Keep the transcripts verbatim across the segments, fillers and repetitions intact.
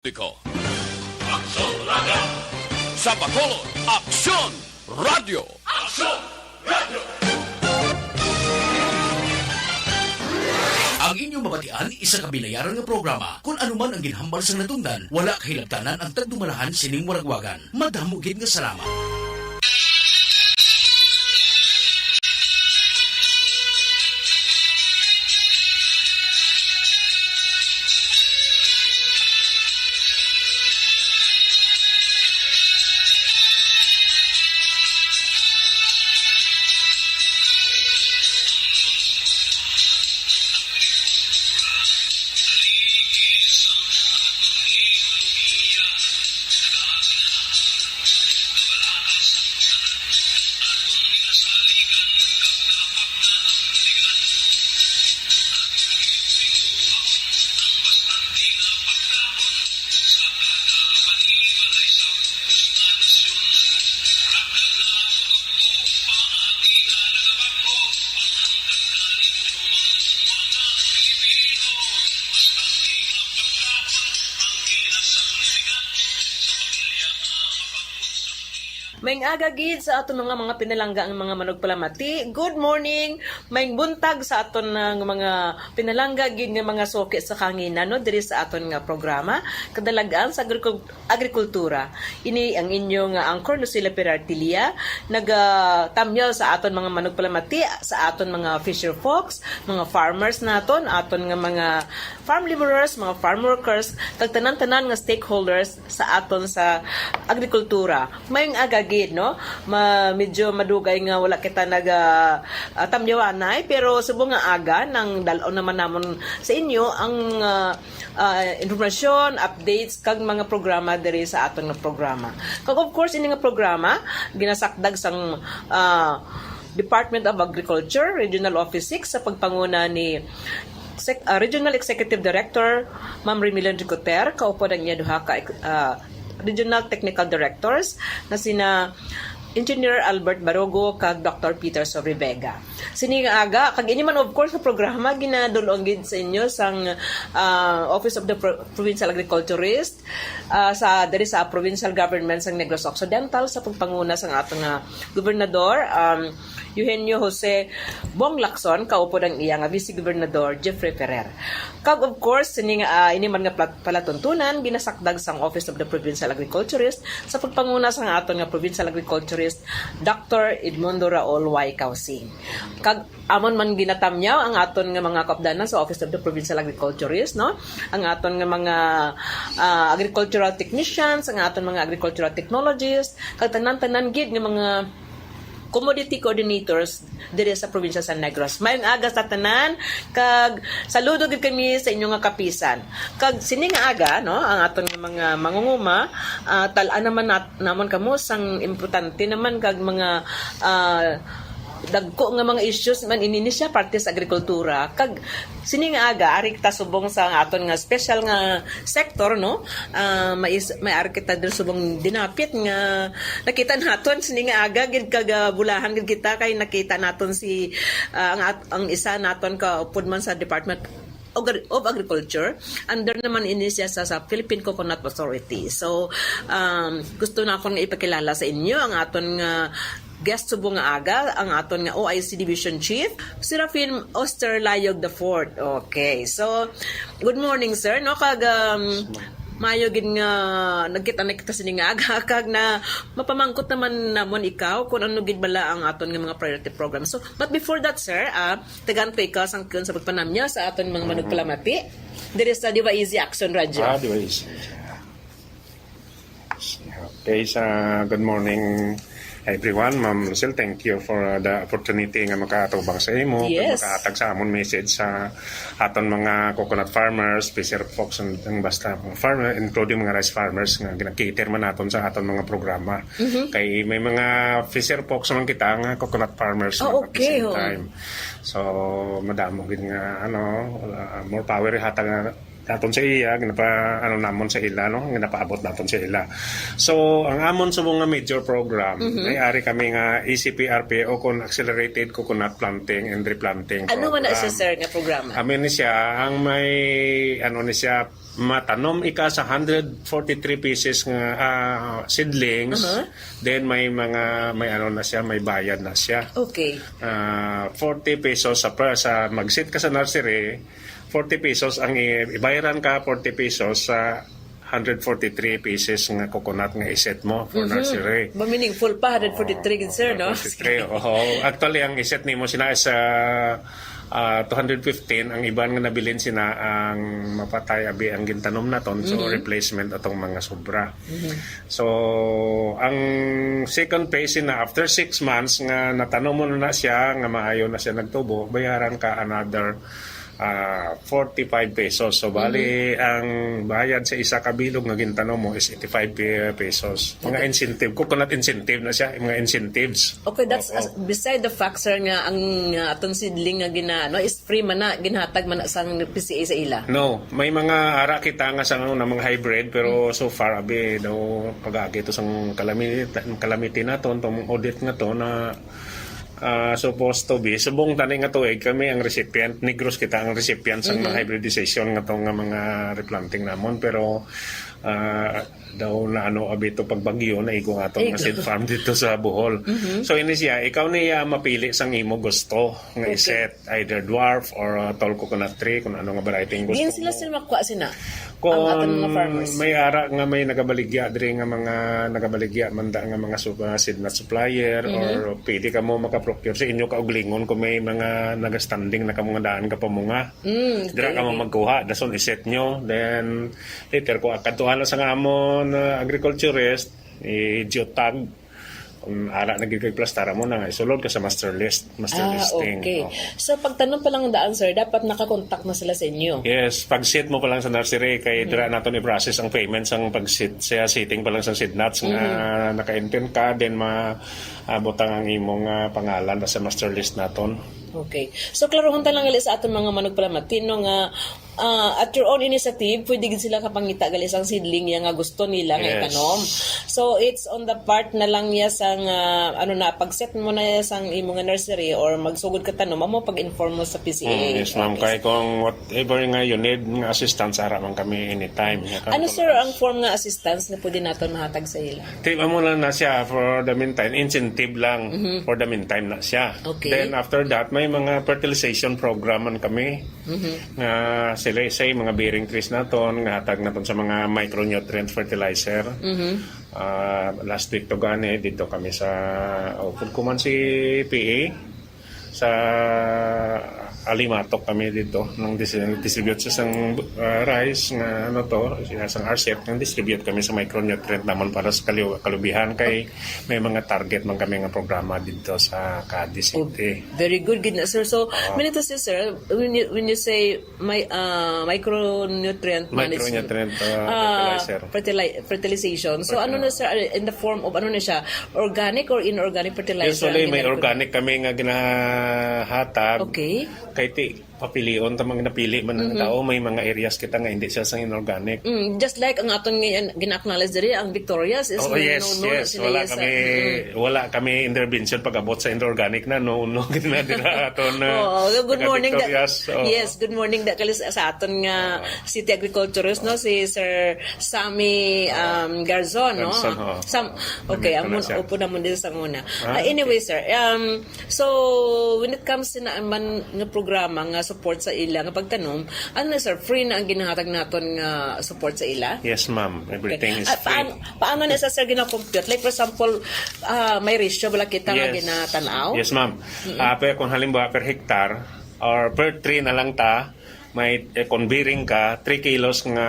Publiko. Aksyon Radio! Sa Bacolod, Aksyon Radio! Aksyon Radio! Ang inyong mabatian, isa ka binayaran nga programa. Kung ano man ang ginhambal sang natungdan, wala kahilabtanan ang tagdumalahan sining waragwagan. Madamo gid nga salamat. Maayong aga gid sa aton mga, mga pinalangga ang mga manugpalamati. Good morning. Maayong buntag sa aton nga mga pinalangga gid nga mga suki sa kahanginan, no, diri sa aton nga programa, Kadalagan sa Agrikul-, Agrikultura. Ini ang inyo nga anchor, Lucila Perartilia, nagatamyaw sa aton mga manugpalamati, sa aton mga fisher folks, mga farmers naton, aton nga mga farm laborers, mga farm workers, kag tanan-tanan nga stakeholders sa aton sa agrikultura. Maayong aga gid, no? Ma-, medyo madugay nga wala kita naga, ah, tamyawanay, pero subong nga aga, nang dal-on naman namon sa inyo ang, ah, ah, informasyon, updates, kag mga programa diri sa aton nga programa. Kag of course, ini nga programa ginasakdag sang, ah, Department of Agriculture, Regional Office six, sa pagpanguna ni Sec-, ah, Regional Executive Director, Ma'am Remilin Ricoter, kaupod ang iya duha ka, ah, Regional Technical Directors, nga sina Engineer Albert Barogo kag Doctor Peter Sobrevega. Sini nga aga, kag ini man, of course, nga programa ginadul-ong gid sa inyo sang, ah, Office of the Pro-, Provincial Agriculturist, ah, sa, diri sa provincial government sang Negros Occidental, sa pagpanguna sang ato nga gobernador, um, Eugenio Jose Bong Lacson, kaupod ang iya nga Vice Gobernador, Jeffrey Ferrer. Kag of course, sini nga, ah, ini man nga plat-, palatuntunan, ginasakdag sang Office of the Provincial Agriculturist sa pagpanguna sang aton nga Provincial Agriculturist, Doctor Edmundo Raul Y. Caucing. Kag amon man ginatamyaw ang aton nga mga kaupdanan sa Office of the Provincial Agriculturist, no? Ang aton nga mga, ah, agricultural technicians, ang aton mga agricultural technologists, kag tanan-tanan gid nga mga commodity coordinators diri sa probinsya sa Negros. Maayong aga sa tanan, kag saludo gid kami sa inyo nga kapisan. Kag sini nga aga, no, ang aton nga mga mangunguma, ah, tal-an naman nat-, namon kamo sang importante naman kag mga, ah, dagko nga mga issues man ini ni siya parte sa agrikultura. Kag sini nga aga, ari kita subong sa aton nga special nga sector, no? Ah, may is-, may ari kita diri subong dinapit nga nakita naton sini nga aga gid kag, ah, bulahan gid kita kay nakita naton si, ah, ang at-, ang isa naton ka upod man sa Department of Agri-, of Agriculture, under naman ini siya sa, sa Philippine Coconut Authority. So, um, gusto na akong ipakilala sa inyo ang aton nga guest subong nga aga, ang aton nga O I C Division Chief, Serafin Osterlayog the fourth. Okay. So, good morning, sir, no? Kag, um, maayo gid nga nagkita na kita sini nga aga, kag na mapamangkot naman namon ikaw kung ano gid bala ang aton nga mga priority program. So, but before that, sir, ah, tagaan ko ikaw sang kuyon sa pagpanamya sa aton mga manugpalamati diri sa Diva Easy Action Radio. Ah, Diva Easy. Okay, sa good morning, everyone. Ma'am Lucille, thank you for, uh, the opportunity nga makaatubang sa imo, Yes. makahatag sa amon message sa aton mga coconut farmers, fisher folks, and, and basta farmer, including mga rice farmers nga gina-cater man naton sa aton mga programa. Mhm. Kay may mga fisher folks man kita nga coconut farmers Ah, man at the okay, same oo. time. So, madamo gid nga, ano, uh, more power hatag nga naton sa iya, ginapa, ano namon sa ila, no? Ginapaabot naton sa ila. So, ang amon subong nga major program, may ari kami nga A C P R P o kon accelerated coconut planting and replanting Ano man na program. siya, sir, nga programa? Amin ni siya, ang may, ano ni siya, matanom ika sa hundred forty-three pieces nga, ah, seedlings. Uh-huh. Then may mga, may ano na siya, may bayad na siya. Okay. Ah, forty pesos sa, sa mag-set ka sa nursery, forty pesos ang i-, ibayaran ka, forty pesos sa hundred forty-three pieces nga coconut nga iset mo for Mhm. nursery. Ba, meaningful pa, hundred forty-three gid, sir, no? Hundred forty-three, oo. Actually, ang iset nimo sina is, ah, ah, two hundred fifteen, ang iban nga nabilin sina ang mapatay, abi, ang gintanom naton, so Mhm. replacement atong mga sobra. Mhm. So, ang second phase na after six months nga natanom mo na siya, nga maayo na siya nagtubo, bayaran ka another, ah, forty-five pesos. So, bali, Mhm. ang bayad sa isa ka bilog nga gintanom mo is eighty-five pe-, pesos. Mga Okay. incentive, coconut incentive na siya, mga incentives. Okay, that's Oo. as-, beside the fact, sir, nga ang, ah, aton seedling nga gina-, no, is free man na, ginhatag man na sang P C A sa ila. No, may mga ara kita nga sa, ano, na mga hybrid, pero Mm. so far, abi, daw pag-agi to sang calamity, calamity naton, tong audit nga to na, ah, supposed to be, subong tani nga tuig, kami ang recipient, Negros kita ang recipient sang mga Mhm. hybridization nga to nga mga replanting namon, pero, ah, daw na ano, abi to pag bagyo, naigo nga to nga Igo. seed farm dito sa Bohol. Mhm. So, ini siya, ikaw niya mapili sang imo gusto nga Okay. iset, either dwarf or, uh, tall coconut tree, kung ano nga variety ang gusto Diin sila mo. sila makuha sina? Kung Ang aton mga farmers. may ara nga may nagabaligya diri nga mga nagabaligya man da nga mga sup-, uh, seed nut supplier Mhm. or pwede ka mo makaprocure sa inyo kauglingon kung may mga nagastanding na kamo nga daan ka pamunga. Mm, Dira ka mo okay. magkuha, dason iset nyo, then later kung akadtuhan na sa nga amon, uh, agriculturist, i-geotag, kung ara na gid kag plastar mo na nga, isulod ka sa master list, master Ah, listing. okay. Oo. So, pagtanom pa lang daan, sir, dapat nakakontak na sila sa inyo? Yes, pag-set mo pa lang sa nursery, kay Mm. dira naton i-process ang payment sang pag-set, sa setting pa lang sa seed nuts nga Mm-hmm. naka-intend ka, then ma-, ah, butang ang imong, ah, pangalan sa master list naton. Okay. So, klarohon ta lang gali sa aton mga manugpalamati, no, nga, ah, at your own initiative, pwede gid sila kapangita gali sang seedling ya nga gusto nila nga Yes. itanom. So, it's on the part na lang ya sang, ah, ano na, pag-set mo na ya sang imo nga nursery or magsugod ka tanom, amo pag-inform mo sa P C A Mm, yes, ma'am. office. Kay kung whatever nga you need nga assistance, ara man kami anytime. Ya, Ano, kami sir, tulas. ang form nga assistance nga pwede naton mahatag sa ila? Ti, amo lang na siya for the meantime, incentive lang Mhm. for the meantime na siya. Okay. Then after that, may mga fertilization program man kami Mhm. nga sila say mga bearing trees naton, nga hatag naton sa mga micronutrient fertilizer. Mhm. Ah, last week to gani, dito kami sa, oh, food ko man si P A. Sa Alimatok kami dito, nang dis-, distribute sa isang, ah, rice nga ano to, sa isang R C F, nang distribute kami sa micronutrient naman para sa kaliw-, kalubihan kay may mga target man kami nga programa dito sa Cadiz City. Oh, very good, gid na, sir. So, Ah. minito siya, sir, when you, when you say my, ah, micronutrient management, Micronutrient, ah, ah, fertilizer. fertili-, fertilization. So, ano Fertilizer. na, sir, in the form of, ano na siya, organic or inorganic fertilizer Usually, ang may ginagamit? organic kami nga ginahatag. Okay. Kay ti, papilion ta, mga napili man ang Mhm. tao, may mga areas kita nga hindi siya sa inorganic. Mm, just like ang aton ngayon, gina-acknowledge diri, ang Victorias is Oh, no, yes, no, no, yes. sila Wala yes, kami, mm. wala kami intervention pag-abot sa inorganic na, no, no, gid na dira aton, uh, Oo, good taga morning, da-, Victorias, oo. yes, good morning, da, kalis-, sa aton nga Oo. city agriculturist, no, si Sir Sammy, Oo. um, Garzon, no? Garzon, oo. Sam-, okay, Nandito na amon, siya. upo na mo din sa muna. Ah, Ah, anyway, okay. sir, um, so, when it comes na man nga programa nga support sa ila nga pagtanom, ano na, sir, free na ang ginahatag naton nga support sa ila? Yes, ma'am. Okay. Everything is Ah, free. paan-, paano na sa, sir, gina-compute? Like, for example, ah, may ratio bala kita nga Yes. ginatanaw? Yes, ma'am. Mm-mm. Ah, pero kung halimbawa per hectare or per tree na lang ta, may, eh, kung bearing ka, three kilos nga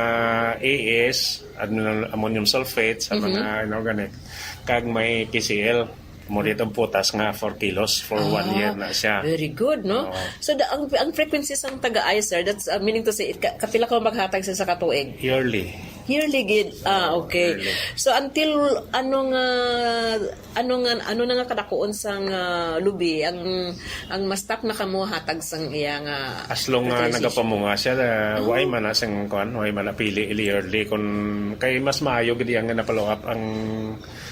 A S, ammon-, ammonium sulfate sa Mhm. mga inorganic, kag may P C L, mo dito ang putas nga four kilos for one Ah, year na siya. very good, no? Oo. So, the, ang, ang frequency sang taga-ay, sir, that's, uh, meaning to say, ka-, kapila ka maghatag sa isa ka tuig? Yearly. Yearly gid. Ah, Oo, okay. Yearly. So until ano nga ano nga ano na nga kadakuon sang ah, lubi ang ang ma-stop na kamo hatag sang iya nga As long nga fertilization? Nagapamunga siya, uh, why man na sing kuan, why man napili ili yearly, kung kay mas maayo gid iya nga na-follow up ang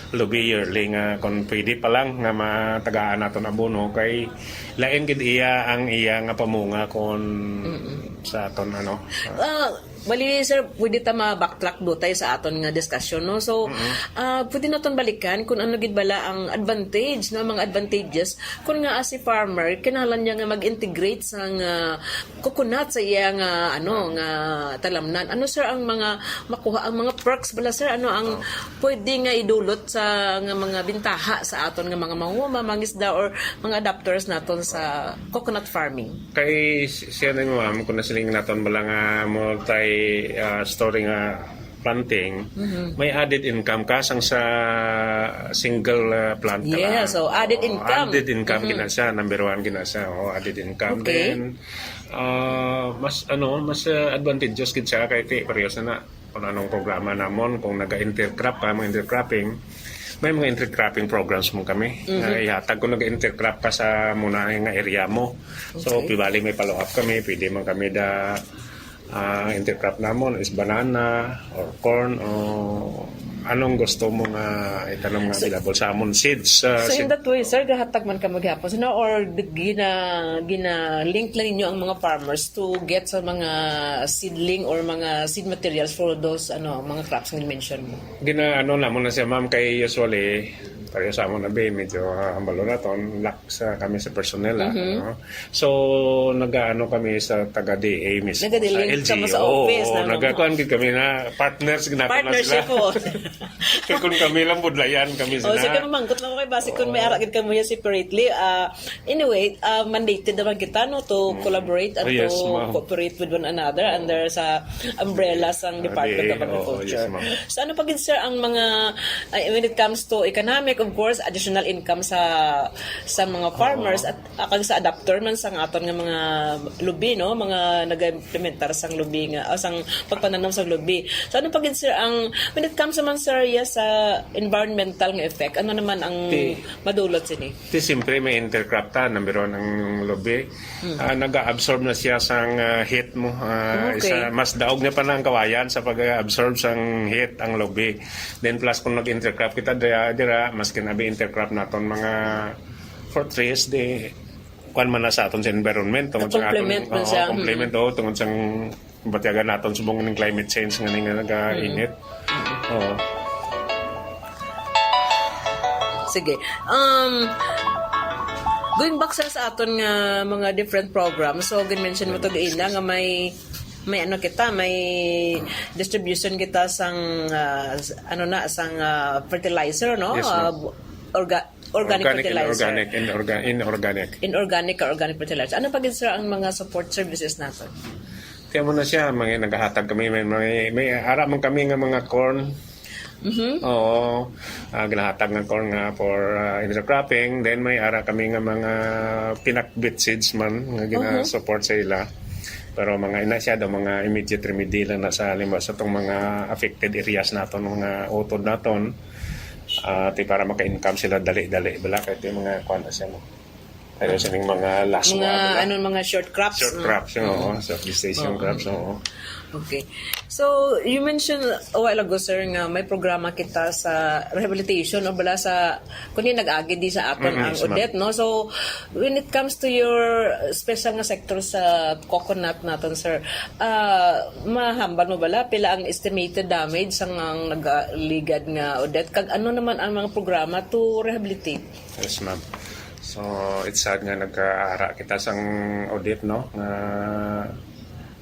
lubi yearly, nga kung pwede pa lang nga matagaan naton abono kay lain gid iya ang iya nga pamunga kung sa aton ano. Ah, bali, sir, pwede ta ma-backtrack do tayo sa aton nga discussion, no? So, ah, pwede naton balikan kung ano gid bala ang advantage, no, mga advantages kung nga as a farmer kinahanglan niya nga mag-integrate sang ah, coconut sa iya nga ano nga talamnan. Ano, sir, ang mga makuha, ang mga perks bala, sir? Ano ang pwede nga idulot sa nga mga bintaha sa aton nga mga manghuma, mangisda, or mga adapters naton sa coconut farming? Kay si- siya na, ma'am, kung nasiling naton bala nga multi uh, story nga planting, may added income ka sang sa single uh, plant ka Yeah, lang. so added Oo, income. Added income gina siya, number one gina siya. Oh, added income. Okay. Then uh, mas ano, mas uh, advantageous gid siya kay ti pareho sa na kung anong programa namon, kung naga-intercrop ka, mga intercropping, may mga intercropping programs mo kami. Nga ihatag kung naga-intercrop ka sa muna nga area mo. So, Okay. pibali may follow-up kami, pwede man kami da ah, intercrop namon is banana or corn o anong gusto mo nga itanom nga available sa amon seeds. Uh, So in seed- that way, sir, gahatag man kamo gihapon, no? Or gina gina link lang ninyo ang mga farmers to get sa mga seedling or mga seed materials for those ano mga crops nga mention mo? Gina ano namon na siya, ma'am, kay usually pareho sa amon na be, medyo uh, hambalo naton, lack sa kami sa personnel, ah, no? So nagaano kami sa taga D A mismo, Nagadilin sa L G U. kamo sa office, Oo, na, no? Nagakuan gid kami na partners gid nato na Partnership sila. po. Kay kung kami lang budlayan kami Oh, sila. Sige, mamangkot lang ko kay basi kung may ara gid kamo niya separately. Ah, anyway, ah, mandated naman kita, no, to collaborate and Oh, yes, to ma'am. Cooperate with one another under sa umbrella sang Department of Oo, Agriculture. Yes, ma'am. So ano pa gid, sir, ang mga, ay, when it comes to economic, of course, additional income sa sa mga farmers at ah, kag sa adapter man sang aton nga mga lubi, no, mga nag-implementar sang lubi nga ah, sang pagpananom sang lubi. So ano pa gid, sir, ang when it comes naman, sir, yes, sa environmental nga effect, ano naman ang Ti- madulot sini? Ti siyempre may intercrop ta, number one ang lubi. Ah, nag-absorb na siya sang ah, heat mo. Ah, Okay. isa, mas daog niya pa na ang kawayan sa pag-absorb sang heat ang lubi. Then plus kung nag-intercrop kita dira, dira mas kinabi intercrop naton mga fruit trees, di kuan man na sa aton sa environment tungod sa Complement aton, man oo, siya. Complement, oo, tungod sa batiagan naton subong ning climate change nga ning nagainit. Oo. Sige. Um, going back, sir, sa aton nga mga different programs, so gin-mention mo to gaina nga may may ano kita, may distribution kita sang ah, s- ano na, sang ah, fertilizer, no? Yes, ma'am. Ah, orga- organic, Organic and fertilizer. Organic and orga- inorganic. Inorganic or organic fertilizer. Ano pa gid, sir, ang mga support services natin? Kaya mo na siya, may naghahatag kami, may, may, may ara man kami nga mga corn. Mhm. Oo. Ah, ginahatag nga corn nga for ah, intercropping. Then may ara kami nga mga pinakbit seeds man nga gina-support sa ila. Pero mga ina siya daw mga immediate remedy lang na sa halimbawa sa tong mga affected areas naton, mga utod naton. Ah, ti para maka-income sila dali-dali bala kay ti mga kuan na siya mo. Pero sa ning mga laswa Mga bala. Ano, mga short crops. Short Mm. crops, oo. Short gestation Oo. Crops, oo. Okay. So, you mentioned a while ago, sir, nga may programa kita sa rehabilitation o bala sa kung nag-agi di sa aton Mm, ang yes, ma'am. Odette, no? So, when it comes to your special nga sector sa coconut naton, sir, ah, mahambal mo bala pila ang estimated damage sang ang nagaligad nga Odette? Kag ano naman ang mga programa to rehabilitate? Yes, ma'am. So, it's sad nga nagkaara kita sang Odette, no? Nga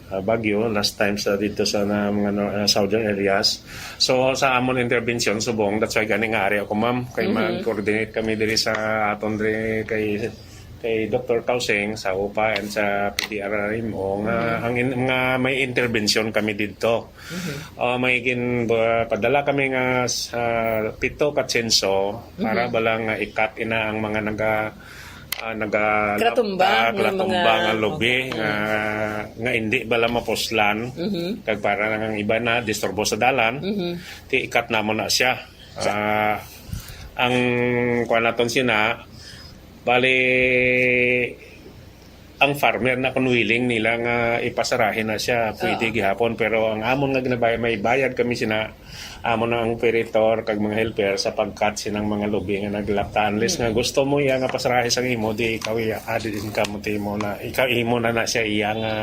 ah, bagyo last time sa dito sa na, mga no, ah, southern areas. So sa amon intervention subong, that's why gani nga ari ako, ma'am, kay mag-coordinate kami diri sa aton diri kay kay Doctor Kausing sa upa and sa P D R R M O nga ang in, nga may intervention kami didto. Ah, may gin ba- padala kami nga sa pito ka chainsaw para bala nga i-cut ina ang mga naga ah, naga- Kalatumba ah, nga kalatumba mga nga lubi, okay. nga, nga hindi bala mapuslan. Mhm. Kag para lang ang iba na disturbo sa dalan, Mhm. ti ikat namon na siya. Ah, ang kuan naton sina, bali, ang farmer na kung willing nila nga ipasarahi na siya, pwede Oo. gihapon. Pero ang amon nga ginabay-, may bayad kami sina, amon na ang operator kag mga helper sa pagkat sinang mga lubi nga naglapta. Unless nga Mm. gusto mo iya nga pasarahi sang imo, di ikaw iya, added income mo, ti mo na, ikaw imo na na siya iya nga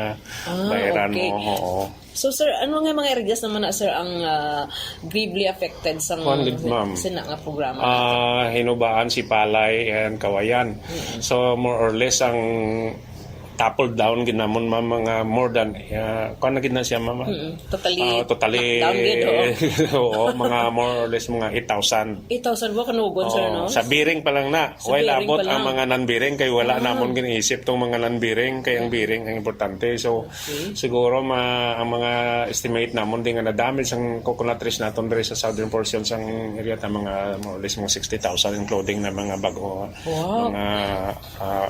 Ah, bayaran okay. mo. Oo. So, sir, ano nga mga areas naman na, sir, ang, ah, gravely affected sang Kuwan gid, ma'am. sina nga programa? Ah, Hinubaan, Sipalay, and Kawayan. Mm-mm. So, more or less, ang toppled down gid namon, ma'am, mga more than, ah, kuwan na gid na siya, ma'am. Mm-mm. Totally Ah, totally, lockdown gid, oo. oo, mga more or less, mga eight thousand. Eight thousand, wa kanugon, sir, Oo, no? sa bearing pa lang na. Sa Way bearing labot pa ang lang. mga non-bearing, kay wala Ah. namon giniisip tong mga non-bearing, kay ang bearing ang importante. So, Okay. siguro ma-, ang mga estimate namon di nga na-damage ang coconut trees naton diri sa southern portion sang area ta mga more or less mga sixty thousand, including na mga bago, Wow. mga, ah,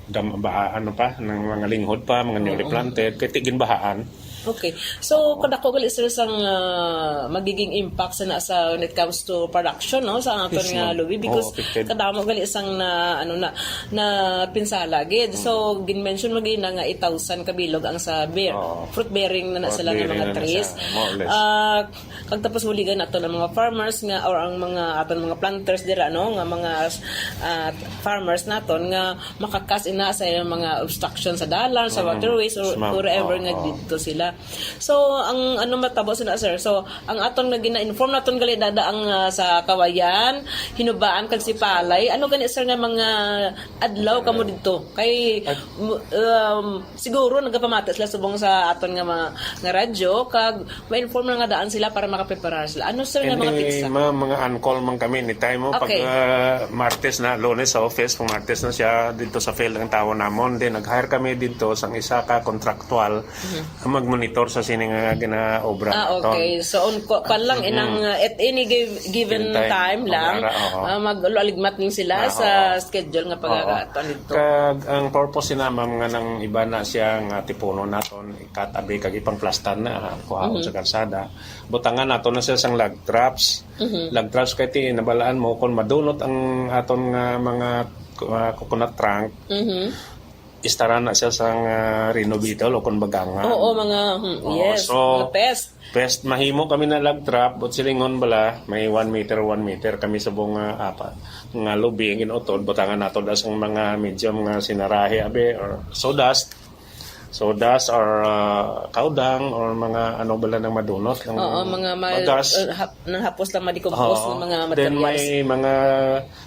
gam-, ba, ano pa, ng mga linghod pa, mga newly Oo. planted, kay ti ginbahaan. Okay. So, kadako gali, sir, sang, ah, magiging impact sa na sa when it comes to production, no, sa aton Yes, nga ma'am. lubi, because Oo, affected. kadamo gali sang na, ano, na, na pinsala gid. So, Mm. gin-mention mo gina nga eight thousand ka bilog ang sa bear. Oo. Fruit bearing na na Fruit sila nga bearing mga na na trees. siya, more or less. Ah, kag tapos buligan nato ang mga farmers nga or ang mga aton mga planters dira, no, nga mga, ah, farmers naton nga makakas ina sa ilang mga obstruction sa dalan, sa Mm. waterways, or Yes, ma'am. wherever Oo, nga oo. didto sila. So, ang ano matabo sina, sir? So, ang aton nga gina-inform naton gali dada ang, ah, sa Kawayan, Hinubaan kag Sipalay. Ano gani, sir, nga mga adlaw kamo didto? Kay, At m-, um, siguro nagapamati sila subong sa aton nga mga, nga radyo, kag ma-inform na nga daan sila para makapreparar sila. Ano, sir, nga mga Hindi, petsa? ma'am, mga on-call man kami anytime mo. Pag, Okay. ah, Martes na, Lunes sa office, pag Martes na siya, dito sa field ang tao namon. Then, nag-hire kami dito sang isa ka contractual Mhm. ang mag-monitor sa sini nga ginaobra Ah, naton. okay. So, on, ku-, kuwan lang, Mm. inang, uh, at any gi-, given Given time. time lang, Ang ara, oo. uh, mag-aligmat lang sila Ah, sa oo. schedule nga Oo. pagkakatuan dito. Kag ang purpose sina, ma'am, nga nang iba na siya nga tipunon naton, ikatabi kag ipangplastar na, ah, kuhaon Mhm. sa kalsada. Butangan nato na siya sang log traps. Mhm. Log traps kay ti nabalaan mo kung madunot ang aton nga mga, uh, coconut trunk, Mhm. istara na siya sang, ah, rhino beetle o kung bagangan. Oo, mga, hmm, Oo, yes, so, mga pest. pest, mahimo kami na log trap, but silingon bala, may one meter, one meter kami subong nga apat nga lubi ang ginutod, butangan nato da sang mga medium nga sinarahi, abi, or sawdust. Sawdust or, ah, kawdang or mga ano bala nang madunot, ang Oo, mga ma-, bagas. uh, hap-, nang hapos lang ma-decompose Oo. ng mga Then materials. may mga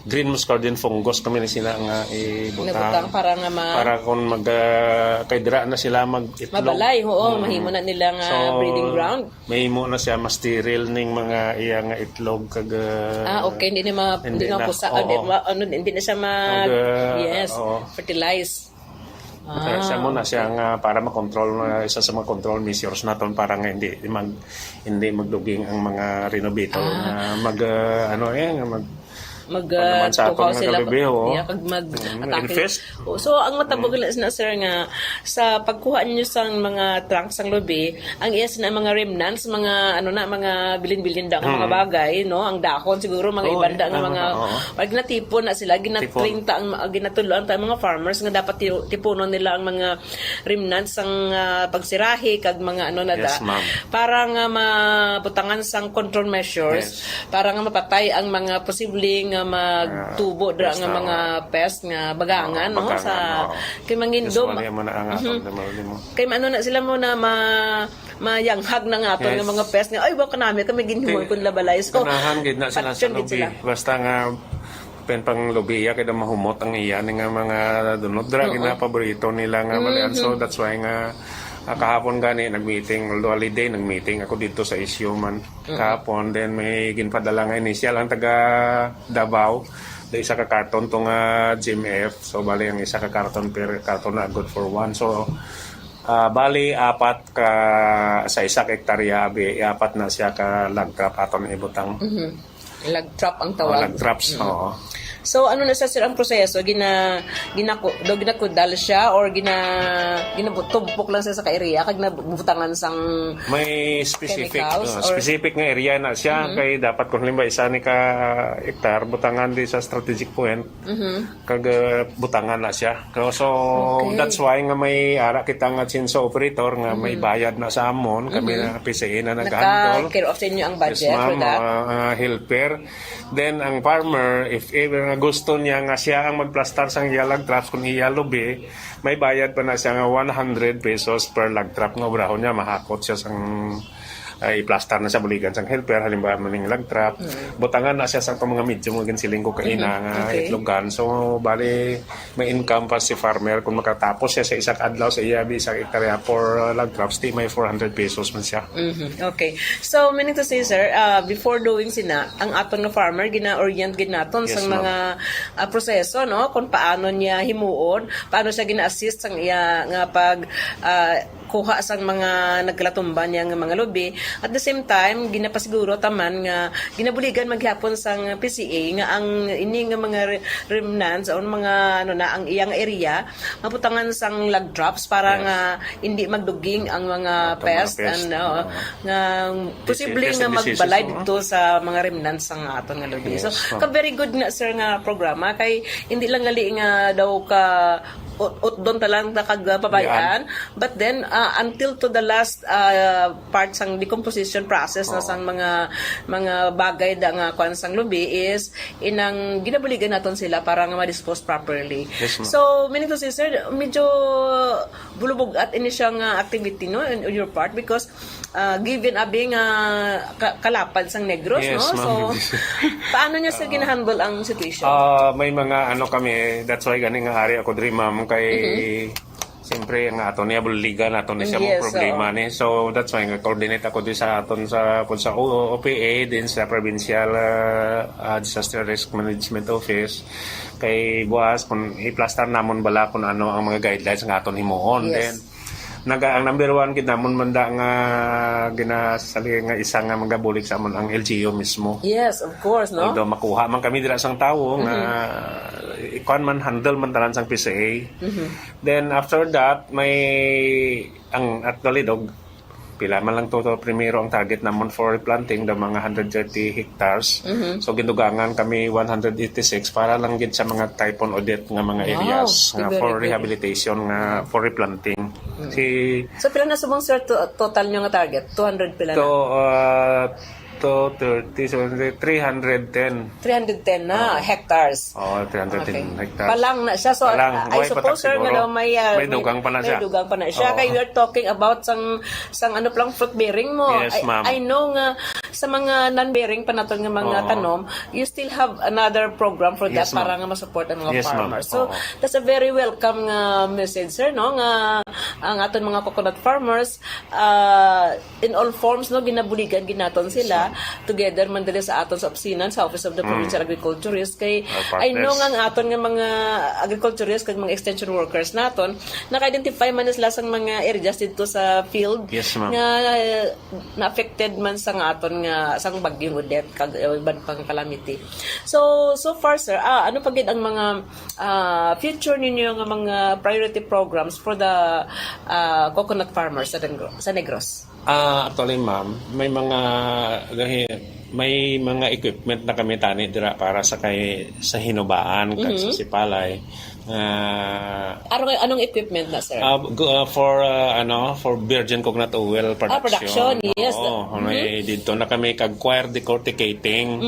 green muscardine fungus kami ni sina nga ibutang. Nabutang para nga ma- Para kung mag, ah, kay dira na sila mag-itlog. Mabalay, oo, Mm. mahimo na nila nga So, breeding ground. mahimo na siya, mas sterile ning mga iya nga itlog kag, ah, Ah, okay, hindi na ma-, hindi hindi na na, pusa, ah, di, oo. ma-, ano, hindi na siya mag-, Mag, ah, yes, oo. fertilize. Kaya siya Ah, mo na siya okay. nga para makontrol na isa sa mga control measures naton para nga hindi mag, hindi magduging ang mga rhino beetle Ah. na mag, ah, ano eh, nga mag, Mag, ano ah, man sa aton tuhaw nga sila, kalubi, oo. yeah, pag mag Mm, atake. infest. Oh, so, ang matabog Mm. na, na, sir, nga sa pagkuha niyo sang mga trunk sang lubi, ang iya sina mga remnants, mga, ano na, mga bilin-bilin da nga mga Hmm. bagay, no? Ang dahon siguro, mga Oo, ibanda eh, nga tama, mga, oo. pag natipon na sila, Tipon. ginatrinta ang, ang ginatuloan ta ang mga farmers nga dapat ti-, tipunon nila ang mga remnants sang, ah, pagsirahi kag mga ano na Yes, da. ma'am. Para nga mabutangan sang control measures, Yes. para nga mapatay ang mga posibleng nga magtubo Ah, dira pest, nga oo. mga pest nga bagangan, Oo, no? bagangan, Sa, oo. kay mangindom. Usually, mo na ang Mhm. atong demo, demo. Kay ano na sila mo na ma-, mayanghag na nga aton nga Yes. mga pest nga, "Ay, wa ka nami, kami ginhimon Kay kun labalay." So, ganahan gid na sila sa patyon gid lubi. sila. Basta nga, pen pang lubi, iya, kay daw mahumot ang iya, ni nga mga dunot. Dira, Oo. ginapaborito nila nga malian. So, Mhm. that's why nga, ah, kahapon gani, nag-meeting, although holiday, nag-meeting ako dito sa issue man. Mhm. Kahapon, then may ginpadala nga initial ang taga Davao, the isa ka karton to nga G M F. So, bali, ang isa ka karton per karton na good for one. So, ah, bali, apat ka, sa isa ka hektarya, abi, apat na siya ka log trap aton ibutang. Mhm. Log trap ang Oh, tawag. log traps, Mm. oo. So, ano na siya, sir, ang proseso? Gina, ginaku, daw ginakudal siya or gina, ginabutubok lang siya sa ka-area kag nabutangan sang May specific, chemicals uh, or- specific nga area na siya. Kay dapat kung halimbawa isa ni ka hektar, butangan di sa strategic point, kag uh, butangan na siya. So, so Okay. that's why nga may ara kita nga chainsaw operator nga may bayad na sa amon, kami na P C A na nag-handle. Naka-care of sa inyo ang Yes, budget for ma'am. that? Uh, uh, helper. Then, ang farmer, if ever nga gusto niya nga siya ang magplastar sang iya log traps kung iya lubi, may bayad pa na siya nga one hundred pesos per log trap nga obrahon niya. Mahakot siya sang ay plastar na siya buligan sang helper, halimbawa maning log trap. Butangan na siya sa mga medium nga ginsiling ko kaina nga Okay. itlogan. So, bali, may income pa si farmer kung makatapos siya sa isang adlaw sa iya isang hektarya for uh, log traps, di may four hundred pesos man siya. Mhm. Okay. So, meaning to say, sir, uh, before doing sina, ang aton nga farmer, gina-orient gid naton Yes, sang ma'am. mga ah, proseso, no? Kung paano niya himuon, paano siya gina-assist sang iya nga pag ah, kuha sang mga nagkalatumban niya nga mga lubi. At the same time, ginapasiguro taman nga ginabuligan maghapon sang P C A nga ang ini nga mga re- remnants o mga ano na ang iyang area mabutangan sang log traps para Yes. nga hindi magduging ang mga Ang mga pest, pest, and, uh, oo. nga posible Pest nga and diseases, magbalay oo. dito sa mga remnants sang aton nga lubi. So, Yes, ma'am. ka very good nga, sir, nga programa kay hindi lang gali nga daw ka ut- utdon ta lang na kag uh, pabayaan, but then uh, until to the last uh, part sang decomposition process na Oo. sang mga mga bagay da nga kuan sang lubi is inang ginabuligan naton sila para nga ma-dispose properly. Yes, ma'am. So, meaning to say, sir, medyo bulubugat ini siya nga activity, no, in, on your part because uh, given abi nga ka- kalapad sang Negros, Yes, no? So, ma'am. paano niya, sir, ginahandle ang situation? Ah, may mga ano kami, that's why gani nga ari ako diri, ma'am, kay siyempre ang ato niya buligan nato ni siya mo Yes, problema oo. ni. So that's why nga coordinate ako di sa aton sa pud sa O- OPA din sa provincial ah, ah, disaster risk management office kay buwas kung iplastar namon bala kung ano ang mga guidelines nga aton himuon. Yes. Then naga ang number one gid namon man da nga ginasali nga isa nga magabulig sa amon ang L G U mismo. Yes, of course, no? Although makuha man kami dira sang tawo nga ikuan man handle man tanan sang P C A. Then after that may ang actually dog pila man lang to, to primero ang target namon for replanting the mga one hundred thirty hectares. So gindugangan kami one hundred eighty-six para lang gid sa mga Typhoon Odette nga mga Wow, areas nga very for good. Rehabilitation nga for replanting. Si So, pila na subong, sir, to- total nyo nga target? two hundred pila to na? uh, to thirty, so three hundred ten. three hundred ten na hectares. Oh, three hundred ten Okay. hectares. Palang na siya. So, Palang. I Way pa suppose, ta sir, nga siguro. daw may, uh, May dugang pa na siya. May dugang pa na siya. Oo. Kaya we are talking about sang, sang ano plang fruit bearing mo. Yes, I, ma'am. I know nga sa mga non-bearing pa naton nga mga Oo. tanom, you still have another program for that Yes, ma'am. para nga ma-support ang mga Yes, ma'am. farmers. So, Oo. that's a very welcome nga message, sir, no? Nga ang aton mga coconut farmers, uh, in all forms, no, ginabuligan ginaton sila together man diri sa aton sa opisina sa Office of the Provincial Agriculturist kay Our I know partners. Nga ang aton nga mga agriculturist kag mga extension workers naton naka-identify man sila sang mga areas dito sa field Yes, ma'am. Nga uh, na-affected man sa nga aton nga sang bagyong Odette kag uh, iban pang calamity. So so far, sir, ah, ano pa gid ang mga ah, future ninyo nga mga priority programs for the ah, coconut farmers sa Negro- sa Negros? Ah, actually, ma'am, may mga gahi- may mga equipment na kami tani dira para sa kay sa hinubaan kag sa sipalay. Ah, Anong anong equipment na, sir? ah, gu- ah, for ah, ano, for virgin coconut oil production. production, yes. Oo, may dito na kami kag coir decorticating.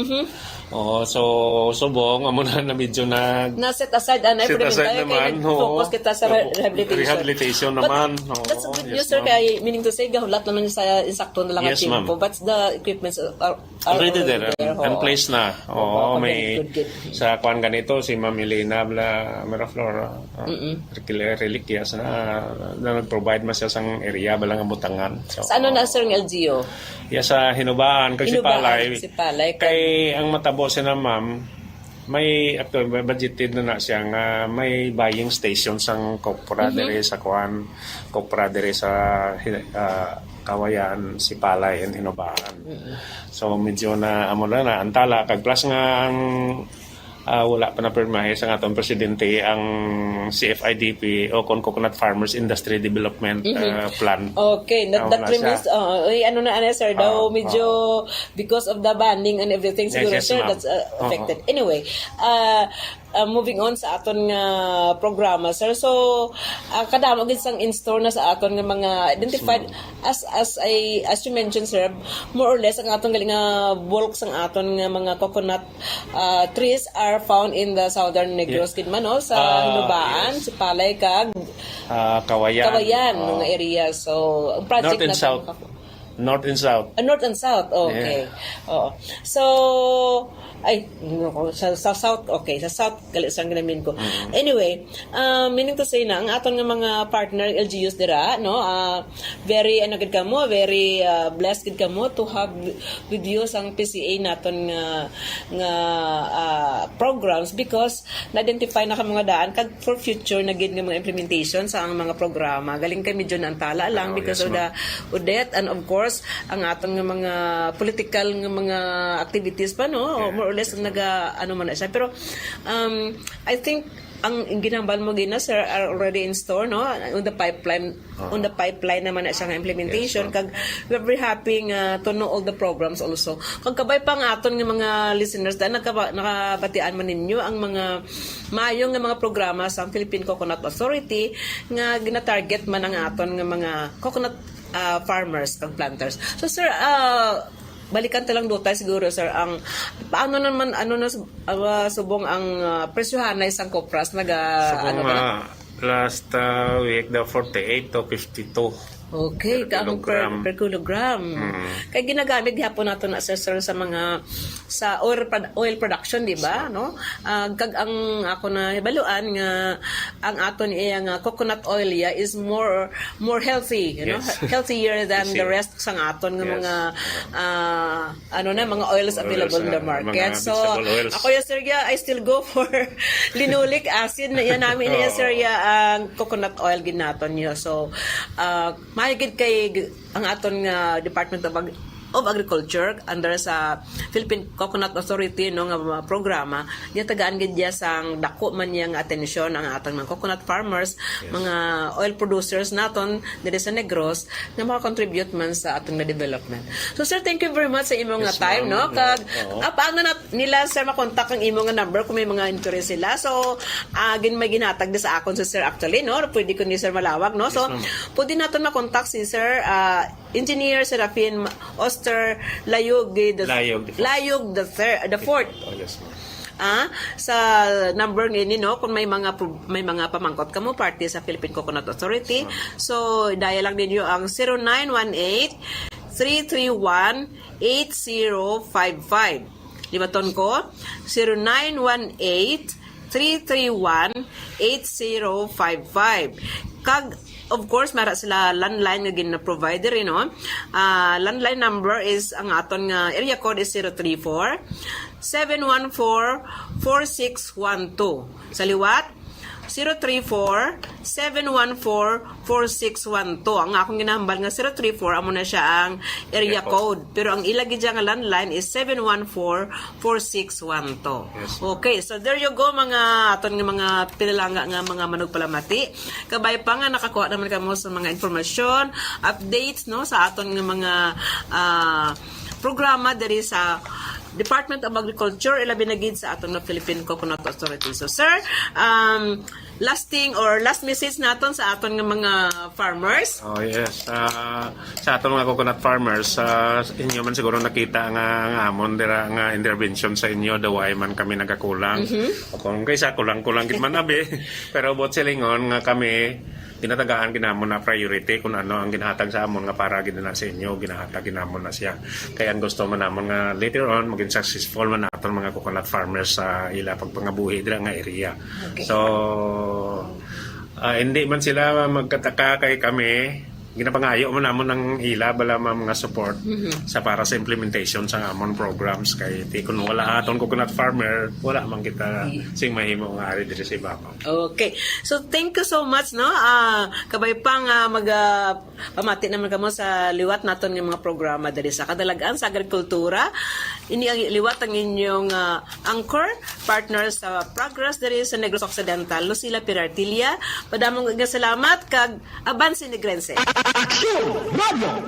Oo, so subong amo na, na medyo na Na set aside and Set aside implementar naman, kay oo. focus kita sa re- rehabilitation. Rehabilitation But naman. That's a Oo, good yes, news, sir, ma'am. Kay meaning to say gahulat naman sa insakto na lang Yes, ang tempo. Ma'am. But the equipments are, are Already there, there, in oo. place na. Oo, Oo, may very good, good. Sa kuan ganito si Ma'am Elena Bla Miraflor, uh, Requil- Reliquias na, na nag-provide man siya sang area bala nga butangan. So, Sa ano na, sir, ng L G U? Ya sa Hinubaan kag Hinubaan, Sipalay. Sipalay, kag- Kay ang matabo sina ma'am, may actually may budgeted na na siya nga may buying station sang Copra diri sa kuan, Copra diri sa Hin- ah, Kawayan, Sipalay and Hinubaan. So medyo na amo na na antala kag plus nga ang Ah, wala pa na pirmahe sa atong presidente ang C F I D P o kon Coconut Farmers Industry Development, Mhm. ah, Plan. Okay, that, Ah, that wala siya. remains, uh, ay, ano na, ano, sir, daw Ah, medyo ah. because of the banning and everything, Yes, siguro, yes, sir, ma'am. that's, uh, Oo. affected. Anyway, uh, uh, moving on sa aton nga programa, sir. So, uh, kadamo gid sang in store na sa aton nga mga identified Yes, ma'am. as, as I, as you mentioned, sir, more or less ang aton gali nga bulk sang aton nga mga coconut uh, trees are found in the southern Negros, Yeah. gid man, no? Sa Ah, Hinubaan, yes. Sipalay, kag Ah, Kawayan. Kawayan, Oh. mga area. So, ang project North and na South. North and South. Ah, North and South, okay. Yeah. Oo. So, ay, no, sa, sa South, okay. Sa South, gali sang ginamin ko. Mm. Anyway, uh, meaning to say na, ang aton nga mga partner L G Us dira, no? Ah, very, ano gid kamo, very, ah, blessed gid kamo to have with you sang P C A naton nga, nga, ah, programs because na-identify na kamo nga daan kag for future na gid nga mga implementation sa ang mga programa. Galing kami dyan ang tala lang Oh, because yes, of the ma'am. Odette and of course, ang aton nga mga political nga mga activities pa, no? Yes, More or less, yes, ma'am. naga, ano man na siya. Pero, um, I think, ang ginambal mo gina, sir, are already in store, no? On the pipeline, Ah. on the pipeline naman na siya nga implementation. Yes, ma'am. Kag we're very happy nga to know all the programs also. Kag kabay pa nga aton nga mga listeners, dahil nakaba-, nakabatian man ninyo ang mga maayo nga mga programa sa Philippine Coconut Authority nga ginatarget man ang aton nga mga coconut, ah, farmers kag planters. So, sir, ah, balikan ta lang dutay siguro, sir, ang paano naman, ano na, ah, subong ang, ah, presyohanay sang kopras naga, Subong, ano na? ah, last, ah, week daw forty-eight to fifty-two Okay, per ka ang per, kilogram. per kilogram. Mm. Kay ginagamit gihapon nato na, sir, sir, sa mga, sa oil prod-, oil production, di ba? Yes, ma'am. No? Ah, kag ang ako na hibaluan nga ang aton iya nga coconut oil ya is more, more healthy, you know? Yes. Healthier than the Easy. rest sang aton nga Yes. mga, ah, ano na, mga oils Oils available in the na, market. mga So, vegetable oils. ako ya, sir, ya, I still go for linoleic acid na yan namin ya, Oo. sir, ya, ang coconut oil gid naton ya. So, ah, mahigit kay g-, ang aton nga Department of Ag-, of Agriculture under sa Philippine Coconut Authority, no, nga mga programa, gatagaan gid ya sang dako man ya nga atensyon ang aton mga coconut farmers, Yes. mga oil producers naton diri sa Negros nga makakontribute man sa aton nga development. So, sir, thank you very much sa imong nga Yes, time, ma'am. no? Kag, Oo. ah, paano na nila, sir, makontak ang imong nga number kung may mga inquiry sila? So, ah, gin-, may ginhatag na sa akon si sir actually, no? Pwede ko ni sir malawag, no? So, Yes, ma'am. pwede naton makontak si sir, ah, Engineer Serafin Oster Layog the, Layog the fourth. Layog the third, the fourth. Oh, yes, ma'am. Ah, sa number ngini, no, kung may mga pro-, may mga pamangkot kamo parte sa Philippine Coconut Authority. Yes, ma'am. So, dial lang ninyo ang zero nine one eight, three three one, eight zero five five. Libaton ko, zero nine one eight, three three one, eight zero five five. Kag, of course, mara sila landline nga gina-provide diri, no? Ah, landline number is, ang aton nga area code is zero three four, seven one four, four six one two. Sa liwat, zero three four, seven one four, four six one two. Ang akong ginahambal nga zero three four, amo na siya ang area Area code. code. Pero ang ila gid nga landline is seven one four, four six one two. Yes. Okay, so there you go, mga aton nga mga pinalangga nga mga manugpalamati. Kabay pa nga nakakuha naman kamo sa mga informasyon, updates, no, sa aton nga mga, ah, programa diri sa Department of Agriculture, ilabi na gid sa aton nga Philippine Coconut Authority. So, sir, um, last thing or last message naton sa aton nga mga farmers? Oh, yes. Ah, sa aton mga coconut farmers, ah, inyo man siguro nakita nga ang amon dira nga intervention sa inyo, daw wala man kami nagakulang. Mhm. O kung kaysa kulang-kulang gid man abi, pero buot silingon nga kami ginatagaan gid namon na priority kung ano ang ginahatag sa amon nga para gid na sa inyo, ginahatag gid namon na siya. Kaya ang gusto man namon nga later on, maging successful man aton mga coconut farmers sa ila pagpangabuhi dira nga area. Okay. So, ah, hindi man sila magkataka kay kami, ginapangayo man namon ang ila bala, ma'am, nga support Mhm. sa para sa implementation sa amon programs kay ti kung wala aton coconut farmer, wala man kita Di. sing mahimo nga ari diri sa ibabaw. Okay. So, thank you so much, no? Ah, kabay pa nga mag, ah, pamati naman kamo sa liwat naton nga mga programa diri sa Kadalagan sa Agrikultura. Ini ang liwat ang inyong, ah, anchor, partner sa Progress diri sa Negros Occidental, Lucila Perartilla. Madamo nga salamat kag Abanse Negrense. Aksyon! Radyo!